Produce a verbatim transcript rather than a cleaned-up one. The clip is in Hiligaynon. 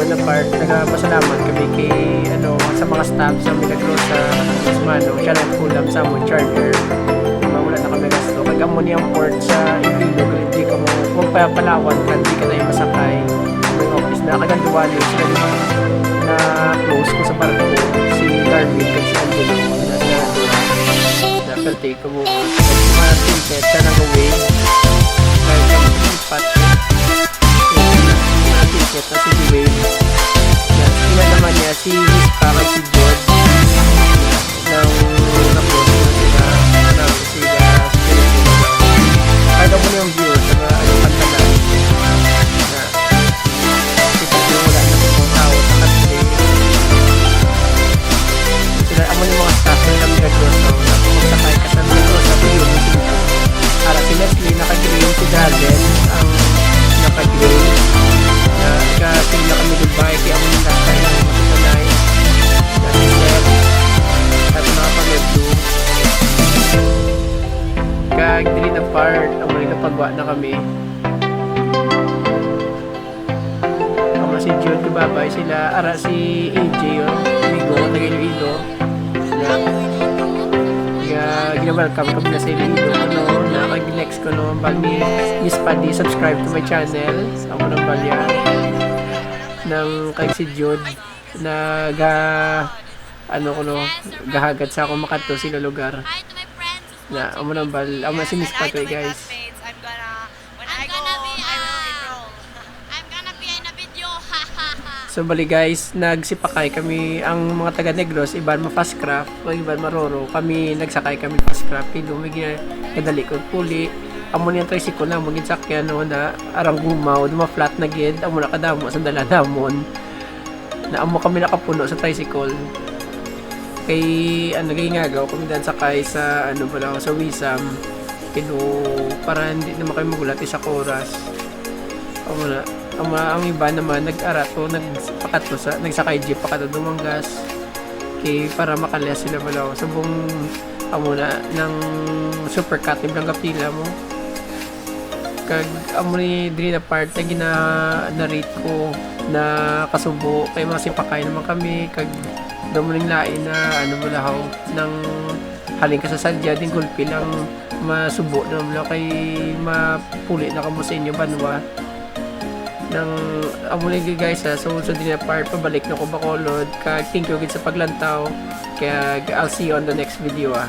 Na part, nagapasalamat kami kay, ano, sa mga staff sa Milagrosa, Mano, siya nagkulam sa amon charger. Diba, wala na kami gasto. Kag amo ni ang port sa Iloilo, kag di ka mo, kung pa-, Palawan ka, di ka na yung masakay. May office na, kag ang duwa ni sila na close ko sa barko, si Darwin, kag si Angelo. Na, na, na, na, Kamo, mga ticket sa nag-wave. Kaya sa mga ticket. Mga ticket na si Dwayne. Yan. Sila naman niya, si Miss Pam at si George. Nang nag-post na sila, na sila, sila, sila. Kaya mo na yung view sa mga, ano, pantalan. Na, Kasi wala na po ang tao sa country. Sila, amo yung mga staff ng Milagrosa, na kung magsakay ka sa Milagrosa, sa Cebu. Para si Leslie, naka-green, si Jaden, ang naka-green. Na, ka, sila kami goodbye, kaya ang last time ang masusunay. Na si Seth, at mga pamilya. Kag dili na part, ang mga pagwa na kami. Ang si Jun, kababay sila. Ara si A J, oh. Amigo, taga Iloilo. Nga, nga, gina-welcome kami na sa Iloilo. Ano, na, kag next ko, no, bag ni Miss Paddy, subscribe to my channel. Ako ng balya. Nang kag si Jun, naga, ano ko, no, gahagat sa ako makadto sila lugar. Na, amo nang bal-, amo si Miss Patoy, guys. I'm gonna, when I go, I will enroll. I'm gonna be in a video. So, bali, guys, nagsipakay kami, ang mga taga Negros, iban ma-fast craft, ang iban ma-roro. Kami, nagsakay kami fast craft, kay doon may gina-, kadali ko puli. Amo ni ang tricycle na, magin sakyan, no, na arang gumaw, duma flat na gid, amo na kadamo sa dala namon. Na amo kami nakapuno sa tricycle. Kay, ano, kay ngagaw kami dan sakay sa, ano, bala, sa Wisam. Pero para hindi naman kayo magulat, isa ka oras. Amo na. Ang, mga, ang iba naman, nag-arato, nagpakadto sa, nagsakay jeep pakadto Dumangas. Kay para makalihas sila bala. Subong, amo na, nang supercut, yung lang kapila mo. Kag amo ni diri na part na gina-narrate ko na kasubo kay mga sipakay naman kami, kag damo ning lain na, ano, balahaw nang halin ka sa sadya, din gulpi lang masubo na bala kay mapuli na kamo sa inyo banwa. Nang amo ni, guys, ha, so, so din na part, pabalik na ko Bacolod, kag thank you gid sa paglantaw, kag I'll see you on the next video, ah.